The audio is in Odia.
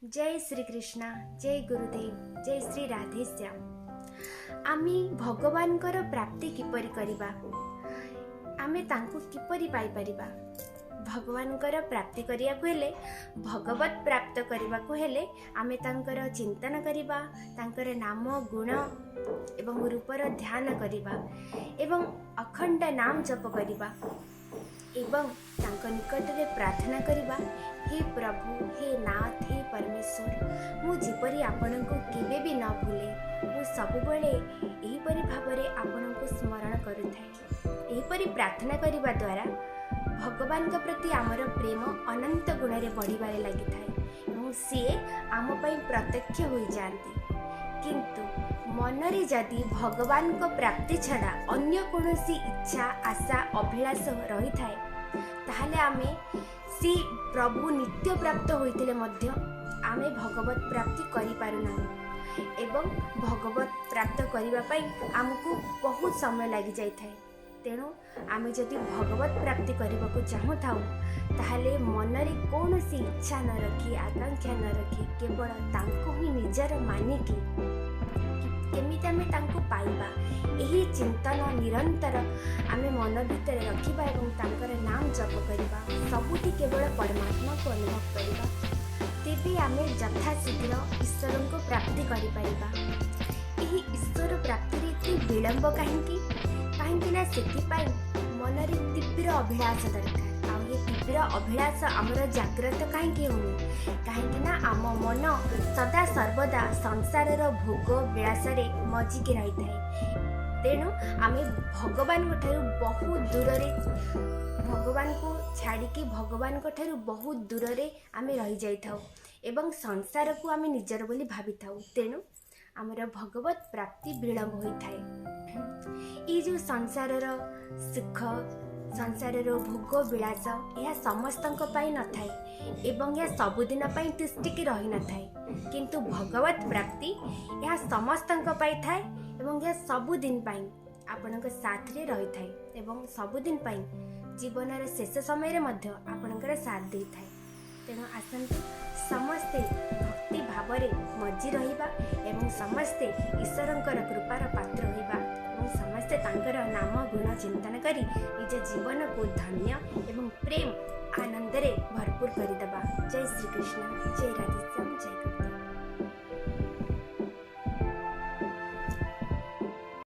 ଜୟ ଶ୍ରୀକୃଷ୍ଣ, ଜୟ ଗୁରୁଦେବ, ଜୟ ଶ୍ରୀ ରାଧେଶ୍ୟାମ। ଆମେ ଭଗବାନଙ୍କର ପ୍ରାପ୍ତି କିପରି କରିବା? ଆମେ ତାଙ୍କୁ କିପରି ପାଇପାରିବା? ଭଗବାନଙ୍କର ପ୍ରାପ୍ତି କରିବାକୁ ହେଲେ, ଭଗବତ ପ୍ରାପ୍ତ କରିବାକୁ ହେଲେ ଆମେ ତାଙ୍କର ଚିନ୍ତନ କରିବା, ତାଙ୍କର ନାମ, ଗୁଣ ଏବଂ ରୂପର ଧ୍ୟାନ କରିବା ଏବଂ ଅଖଣ୍ଡ ନାମ ଜପ କରିବା ଏବଂ ତାଙ୍କ ନିକଟରେ ପ୍ରାର୍ଥନା କରିବା, ହେ ପ୍ରଭୁ, ହେ ନାଥ, ହେ ପରମେଶ୍ୱର, ମୁଁ ଯେପରି ଆପଣଙ୍କୁ କେବେ ବି ନ ଭୁଲେ, ମୁଁ ସବୁବେଳେ ଏହିପରି ଭାବରେ ଆପଣଙ୍କୁ ସ୍ମରଣ କରୁଥାଏ। ଏହିପରି ପ୍ରାର୍ଥନା କରିବା ଦ୍ୱାରା ଭଗବାନଙ୍କ ପ୍ରତି ଆମର ପ୍ରେମ ଅନନ୍ତ ଗୁଣରେ ବଢ଼ିବାରେ ଲାଗିଥାଏ ଏବଂ ସିଏ ଆମ ପାଇଁ ପ୍ରତ୍ୟକ୍ଷ ହୋଇଯାଆନ୍ତି। କିନ୍ତୁ ମନରେ ଯଦି ଭଗବାନଙ୍କ ପ୍ରାପ୍ତି ଛଡ଼ା ଅନ୍ୟ କୌଣସି ଇଚ୍ଛା, ଆଶା, ଅଭିଳାଷ ରହିଥାଏ, ତାହେଲେ ଆମେ ସେ ପ୍ରଭୁ ନିତ୍ୟ ପ୍ରାପ୍ତ ହୋଇଥିଲେ ମଧ୍ୟ ଆମେ ଭଗବତ ପ୍ରାପ୍ତି କରିପାରୁନାହୁଁ ଏବଂ ଭଗବତ ପ୍ରାପ୍ତ କରିବା ପାଇଁ ଆମକୁ ବହୁତ ସମୟ ଲାଗିଯାଇଥାଏ। ତେଣୁ ଆମେ ଯଦି ଭଗବତ ପ୍ରାପ୍ତି କରିବାକୁ ଚାହୁଁଥାଉ, ତାହେଲେ ମନରେ କୌଣସି ଇଚ୍ଛା ନ ରଖି, ଆକାଂକ୍ଷା ନ ରଖି, କେବଳ ତାଙ୍କୁ ହିଁ ନିଜର ମାନିକି କେମିତି ଆମେ ତାଙ୍କୁ ପାଇବା, ଏହି ଚିନ୍ତନ ନିରନ୍ତର ଆମେ ମନ ଭିତରେ ରଖିବା ଏବଂ ତାଙ୍କର ନାମ ଜପ କରିବା, ସବୁଠି କେବଳ ପରମାତ୍ମାକୁ ଅନୁଭବ କରିବା, ତେବେ ଆମେ ଯଥାଶୀଘ୍ର ଈଶ୍ୱରଙ୍କୁ ପ୍ରାପ୍ତି କରିପାରିବା। ଏହି ଈଶ୍ୱର ପ୍ରାପ୍ତିରେ ଏତେ ବିଳମ୍ବ କାହିଁକି? କାହିଁକି ନା ସେଥିପାଇଁ ମନରେ ତୀବ୍ର ଅଭିଳାଷ ଦରକାର। ଆଉ ଏ ତୀବ୍ର ଅଭିଳାଷ ଆମର ଜାଗ୍ରତ କାହିଁକି ହେଉନି? କାହିଁକି ନା ଆମ ମନ ସଦା ସର୍ବଦା ସଂସାରର ଭୋଗ ବିଳାସରେ ମଜିକି ରହିଥାଏ। ତେଣୁ ଆମେ ଭଗବାନଙ୍କ ଠାରୁ ବହୁତ ଦୂରରେ, ଭଗବାନଙ୍କୁ ଛାଡ଼ିକି ଭଗବାନଙ୍କ ଠାରୁ ବହୁତ ଦୂରରେ ଆମେ ରହିଯାଇଥାଉ ଏବଂ ସଂସାରକୁ ଆମେ ନିଜର ବୋଲି ଭାବିଥାଉ। ତେଣୁ ଆମର ଭଗବତ ପ୍ରାପ୍ତି ବିଳମ୍ବ ହୋଇଥାଏ। ଏଇ ଯେଉଁ ସଂସାରର ସୁଖ, ସଂସାରର ଭୋଗ ବିଳାସ, ଏହା ସମସ୍ତଙ୍କ ପାଇଁ ନଥାଏ ଏବଂ ଏହା ସବୁଦିନ ପାଇଁ ତିଷ୍ଠିକି ରହିନଥାଏ। କିନ୍ତୁ ଭଗବତ ପ୍ରାପ୍ତି ଏହା ସମସ୍ତଙ୍କ ପାଇଁ ଥାଏ ଏବଂ ଏହା ସବୁଦିନ ପାଇଁ ଆପଣଙ୍କ ସାଥିରେ ରହିଥାଏ ଏବଂ ସବୁଦିନ ପାଇଁ ଜୀବନର ଶେଷ ସମୟରେ ମଧ୍ୟ ଆପଣଙ୍କର ସାଥ ଦେଇଥାଏ। ତେଣୁ ଆସନ୍ତୁ ସମସ୍ତେ ଭକ୍ତି ଭାବରେ ମଜି ରହିବା ଏବଂ ସମସ୍ତେ ଈଶ୍ୱରଙ୍କର କୃପାର ପାତ୍ର ହୋଇବା ଏବଂ ସମସ୍ତେ ତାଙ୍କର ନାମ ଗୁଣ ଚିନ୍ତନ କରି ନିଜ ଜୀବନକୁ ଧନ୍ୟ ଏବଂ ପ୍ରେମ ଆନନ୍ଦରେ ଭରପୁର କରିଦେବା। ଜୟ ଶ୍ରୀକୃଷ୍ଣ, ଜୟ ରାଧେଶ୍ୟାମ, ଜୟ ଗୁରୁ।